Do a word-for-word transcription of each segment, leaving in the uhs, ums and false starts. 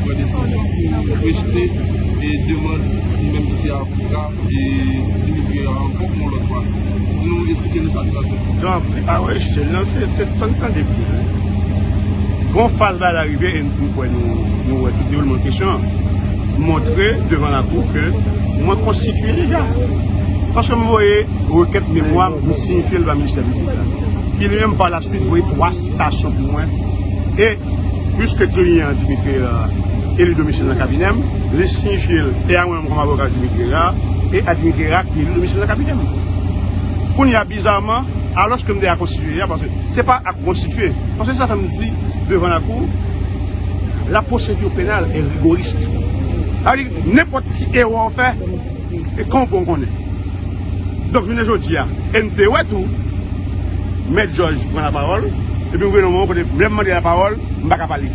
Pran desizyon pou rejte e demann nou menm ki se avoka e Dimitri a ankò pou yon lòt fwa. Si nou esplike nou sa ki pase. Donk, li pa rejte l, non, se, se tann tande pye. Gon faz bagay la rive e m kwè nou, nou wè tout dewoulman kesyon an. Montre devan lakou ke mwen konstitye deja. Paske m voye rekèt memwa m, m siyifye l ba ministè piblik la. Ki li menm pa la swit voye twa sitasyon pou mwen. E Piske kliyan an Dimitri a eli domisil nan kabinè m, li siyifye l e a mwen menm kòm avoka Dimitri a, e a Dimitri a ki eli domisil nan kabinè m. Kounye a, bizaman, alòske m deja konstitye deja, paske se pa ak konstitye, paske se sa fè m di devan lakou, la procédure pénale est rigoriste. Sa vle di, nenpòt ti erè w fè, e kan w pran w konnen. Donk, jounen jodi a, e n te wè tou, Mèt Jòj pran lapawòl, epi m rive nan moman kote lè m mande lapawòl, m pa ka pale.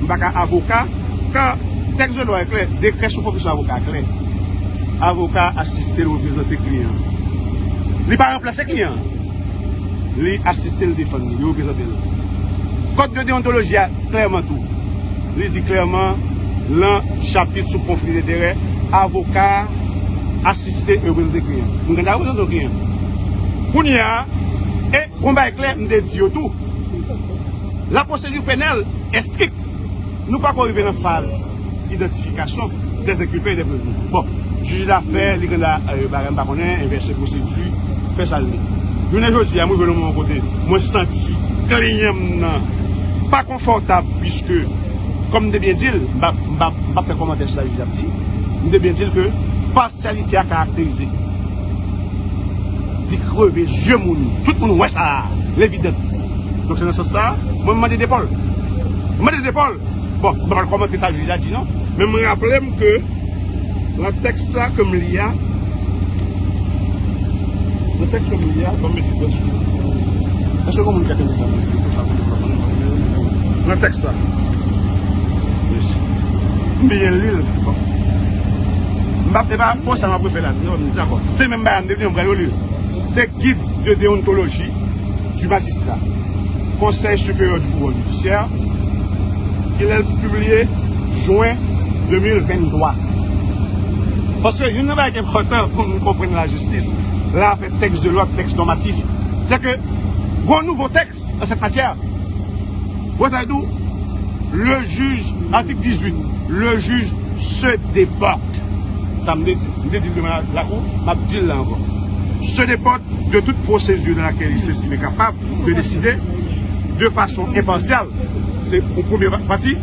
M pa ka avoka, ka tèks de lwa a klè, dekrè sou pwofesyon avoka a klè. Avoka a asiste l reprezante kliyan an. Li pa ranplase kliyan an. Li asiste l defann li, li reprezante l. Kòd de deontoloji a klèman tou. Li di klèman, lan chapit sou konfli denterè, avoka a asiste e reprezante kliyan. Mwen gentan reprezante yon kliyan. Kounye a, e gon bagay klè, m te di yo tou. La procédure pénale est stricte. Nou pako rive nan faz idantifikasyon des inculpés et des prévenus. Bon, jij la fè, li gentan, euh, bagay m pa konnen, envèse pwosedi, fè sa l vle. Jounen jodi a, mwen rive nan moman kote mwen santi kliyan m nan pa konfòtab, piske, kòm m te byen di l, m pa, m pa, m pa fè kòmantè sou sa jij la ap di, m te byen di l ke pasyalite a karakterize. Li kreve je moun. Tout moun wè sa, levidant. Donk, se nan sans sa, mwen, m mande depo l. M mande depo l. Bon, m pa pral kòmante sa jij la di non. Men m raple m ke nan tèks la ke m li a, nan tèks ke m li a, ban m mete dwèt sou li. Èske gon moun ki ka tande sa? Nan tèks la. M byen li l. Bon. M pa, e pa konsa m ap refè la. Non, m dakò. Se menm bagay, m te di, m pral reli l. Se Guide de déontologie du magistrat, Conseil supérieur du pouvoir judiciaire, ki lè l pibliye jen de mil venntwa. Paske youn nan bagay ki enpòtan pou nou konprann lajistis, lè afè tèks de lwa, tèks nòmatif, se ke gon nouvo tèks an sèt matyè. Wè sa e tou, le juge, article dix-huit, le juge se déporte. Sa m te di, m te di l devan lakou, m ap di l la ankò. Se déporte de toute procédure dans laquelle il s'estime capable de décider de façon impartiale. Se yon premye pa-, pati,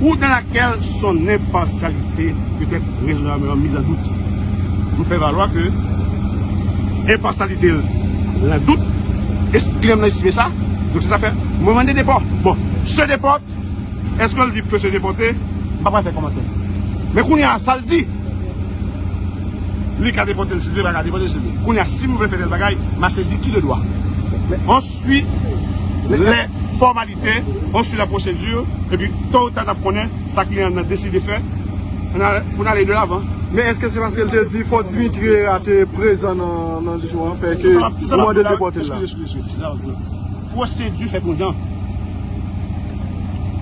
ou dans laquelle son impartialité peut être raisonnablement mise en doute. Nou fè valwa ke enparsyalite l nan dout, e s-, kliyan m nan estime sa, donk se sa fè, mwen mande depo. Bon, se depo, èske l di ke se depote? M pa pral fè kòmantè. Men kounye a, sa l di, li ka depote l si l vle, pa ka depote l si l vle. Kounye a, si m vle fè tèl bagay, m a sezi ki de dwa? On suit les formalités, on suit la procédure, epi to ou ta n ap konnen sa kliyan nan deside fè pou n ale, pou n ale de lavan. Men èske se paske l te di fò Dimitri a te prezan nan, nan jou an fè ke ou mande depote l la? Eskize, eskize, eskize. Pwosedi fèt yon jan.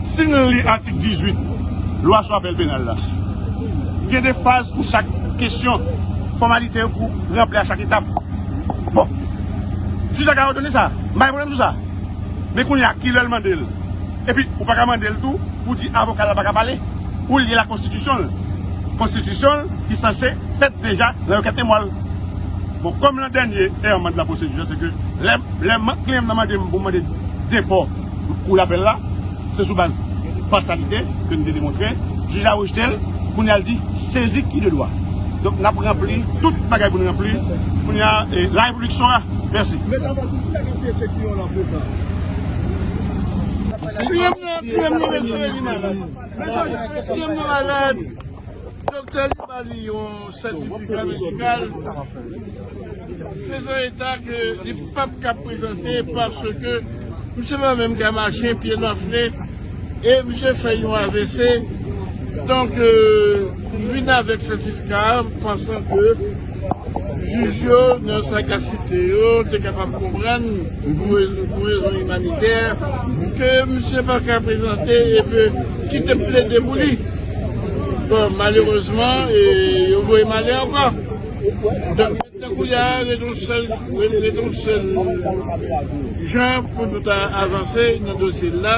Si n li atik dizuit, lwa sou apèl penal la, gen de faz pou chak kesyon, fòmalite yo pou ranpli a chak etap. Bon, jij la ka òdone sa, m pa gen pwoblèm sou sa. Men kounye a, kilè l mande l? Epi, ou pa ka mande l tou pou di avoka l la pa ka pale. Ou lye la konstitisyon l. Konstitisyon l ki sanse fèt deja nan rekèt memwa l. Bon, kòm lan dènye erman de la pwosedi a, se ke lè, lè man-, kliyan m nan mande m pou m mande depo kou lapèl la, se sou baz pasyalite ke n te demontre. Jij la rejte l, kounye a l di, sezi ki de dwa. Donk, n ap ranpli tout bagay pou n ranpli. Kounye a, e, la République saura. Mèsi. Medam, ki sa k ap peche kliyan w la prezan? Kliyan m nan, kliyan m nan, mesye, li malad. Kliyan m nan malad. Doktè li ba li yon sètifika medikal. Se yon eta ke li p ap ka prezante paske misye pa menm ka mache, pye n anfle, e misye fè yon A V C. Donk, euh, m vin avèk sètifika a, pansan ke jij yo, nan sagacité yo, te kapab konprann, pou, pou rezon imanitè, ke misye pa ka prezante, e ke kite m plede pou li. Bon, malerezman, e, yo voye m ale ankò. Donk, kounye a, rete yon sèl, rete yon sèl jan pou nou ta avanse nan dosye l la.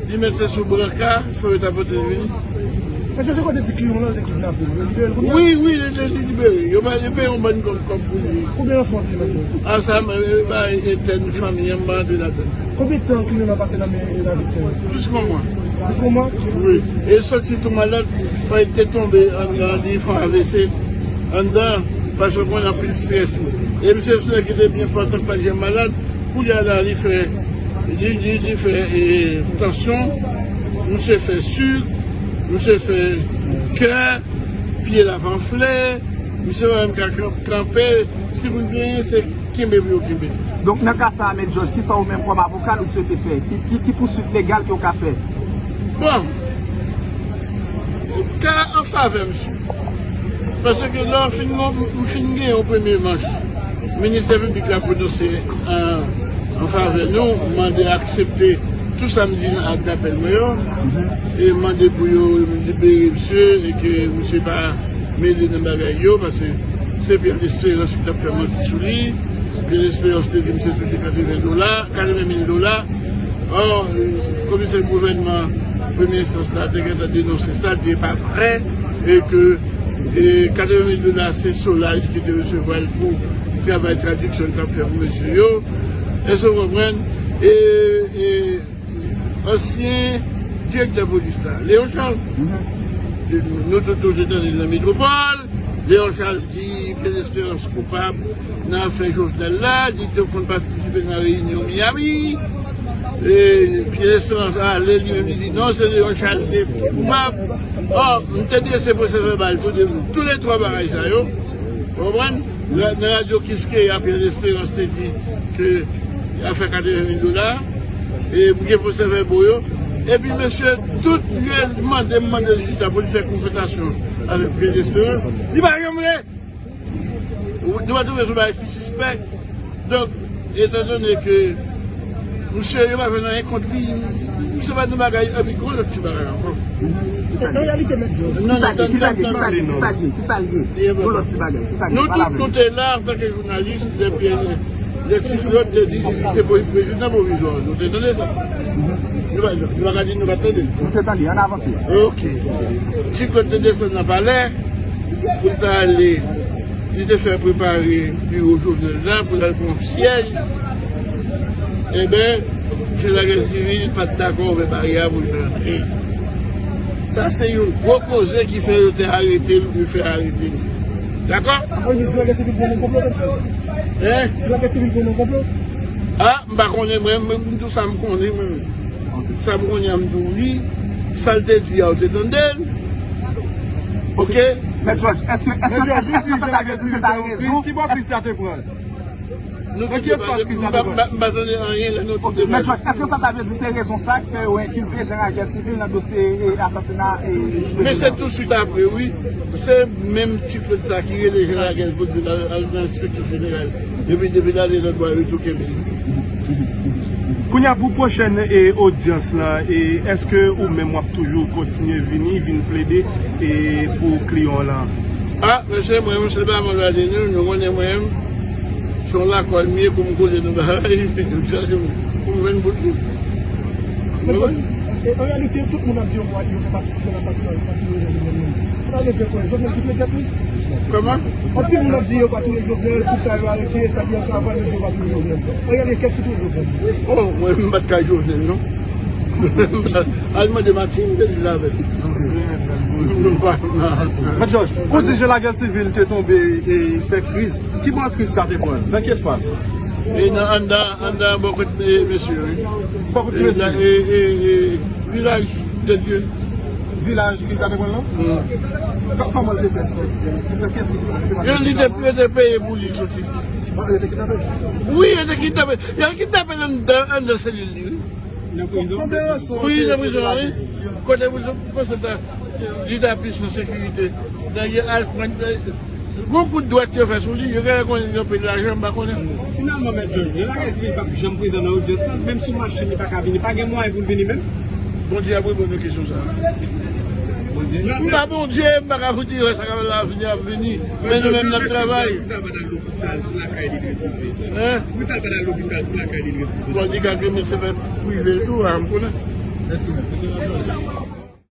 Li mete sou branka, fò yo ta pote l vini. Mesye, se kote di kliyan w lan te kidnape l, yo libere l kounye a? Wi, wi, li, li libere. Yo ba, yo peye yon bann kòb, kòb pou li. Konbyen ranson w ap peye, mesye? A, sa, e, ba, entèn fanmi an, m pa rantre ladan. Konbyen tan kliyan w lan pase nan men, nan men sèvis yo? Plis ke yon mwa. Plis ke yon mwa? Wi. E sòti tou malad, paske li te tonbe anndan, li fè yon A V C anndan, paske konn anpil estrès. E misye se nèg ki te byen fò, tank pa t janm malad. Kounye a la, li fè, li, li, li fè, e, tansyon, misye fè sik, misye fè kè, pye l ap anfle, misye pa menm ka kan-, kanpe, si moun genyen, se kenbe pou yo kenbe. Donk, nan ka sa a, Mèt Jòj, kisa ou menm kòm avoka ou swete fè? Ki, ki, ki pouswit legal ke w ka fè? Bon, ka an favè misye. Paske lè w fin, m fin gen yon premye manch, ministè piblik la pwononse an, an favè nou, mande aksepte tout sa m di nan ak dapèl mwen yo, e mande pou yo libere misye e ke misye pa mele nan bagay yo, paske se Pierre Espérance ki t ap fè manti sou li. Pierre Espérance te di misye touche katreven dola, katreven mil dola. Ò, komisè gouvènman premye enstans la te gentan denonse sa, di pa vrè, e ke, e, katreven mil dola se Solaj ki te resevwa l pou travay tradiksyon l t ap fè pou mesye yo. Èske w konprann? E, e, ansyen direktè polis la, Léon Charles. Nou tout nou te tande l nan Metwopòl. Léon Charles di Pierre Espérance koupab nan afè Jovenel la, li te konn patisipe nan reyinyon Miami. E Pierre Espérance ale, li menm li di non, se Léon Charles ki koupab. Ò, m te dese pwosè vèbal tou de, tou le twa bagay sa yo. Ou konprann? Nan radyo Kiskeya, Pierre Espérance te di ke afè katreven mil dola, e pou gen pwosè vèbo yo. Epi mesye, tout yo mande, m mande jij la pou li fè konfwontasyon avèk Pierre Espérance. Li pa janm vle. Ou, nou pa twouve se yon bagay ki sispèk? Donk, etandone ke misye yo pa jwenn anyen kont li, misye pa nan bagay, epi gon lòt ti bagay ankò. An reyalite, Mèt Jòj. Non, non, tann, tann, tann. Kisa l ye? Kisa l ye? Kisa l ye? Gon lòt ti bagay. Kisa l ye? Nou tout, nou te la antanke jounalis, lè Pierre, lè Ti Claude te di li se prezidan pwovizwa. Nou te tande sa. Nou pa, nou pa ka di nou pa t tande. Nou te tande, ann avanse. Ok. Ti Claude te desann nan palè pou l ta ale. Li te fè prepare biwo Jovenel la pou l al pran syèj. Enben, Misye Lagè Sivil pa t dakò ouvè baryè a pou l rantre. Sa se yon gwo koze ki fè yo te arete m, yo fè arete m. Dakò? Akoz Misye Lagè Sivil gen yon konplo, menm? Hein? Misye Lagè Sivil gen yon konplo? Ah, m pa konnen, mwen, mwen, m di w sa m konnen, mwen. Sa m konnen an, m di w wi. Sa l te di a, ou te tande l. Ok? Mèt Jòj, èske, èske, èske, èske sa ta vle di se ta rezon? Ki bò kriz sa te pran? Nou tout te pale, m pa, m pa, m pa tande anyen lè nou tout te pale. Mèt Jòj, èske sa ta vle di se rezon sa k fè yo enkilpe Jean Raguel Civil nan dosye, e, asasina, e, prezidan? Men se tousuit apre, wi. Se menm ti frèt sa ki rele Jean Raguel pou di l al, al nan enspeksyon jeneral. Epi depi l ale nan dwa yo tou kenbe l. Kounye a, pou pwochèn, e, odyans lan, e, èske ou menm w ap toujou kontinye vini, vin plede, e, pou kliyan w lan? Ah, mesye, mwen menm, se pa mwen gade nou, nou konnen mwen menm, se yon lakòl m ye, kou m koule nan bagay, m chache pou m jwenn bout li. Mwen konn. E, an reyalite, tout moun ap di yo, yo te patisipe nan asasina, asasina Jovenel menm. Sa vle fè kwè, Jovenel ki touye tèt li? Kòman? Anpil moun ap di yo pa touye Jovenel, tout sa yo arete, sa ki an travay, yo di yo pa touye Jovenel. An reyalite, kiyès ki touye Jovenel? Oh, mwen, m pa t ka Jovenel, non. Al mande Martine, te di l avè l. Nou pa nan. Mèt Jòj, ou di Jean Raguel Civil te tonbe e fè kriz. Ki bò kriz sa te pran? Nan ki espas? E nan anndan, anndan bò kot, e, mesye, wi. Bò kot mesye? E, e, e, e, Vilaj de Dye. Vilaj kriz sa te pran lan? Mm. Kò-, kòman l te fè soti? Kisa, kiyès ki te fè? Yo, li te, yo te peye pou li soti. Ah, yo te kidnape l? Wi, yo te kidnape l. Yo kidnape l anndan, anndan selil li, wi. Nan prizon? Konbyen ranson? Wi, nan prizon, wi. Kote prizon, kote sa, li ta plis an sekirite. Nèg yo al pran, gon kout dwèt yo fè sou li, yo genlè konnen li gen anpil lajan, m pa konnen. Finalman, Mèt Jòj, Jean Raguel Civil p ap janm prezan nan odyans lan, menm sou machin li pa ka vini, pa gen mwayen pou l vini menm? Bondye ap reponn nou kesyon sa a. M pa Bondye, m pa ka fout di wè sa k ap vini ap vini. Men nou menm n ap travay. Pou sa l pa t al lopital, se lakay li l retwouve. Hein? Pou sa l pa t al lopital, se lakay li l retwouve. Bon, di Gagre se fè prive l tou, a, m konnen. Mèsi, men.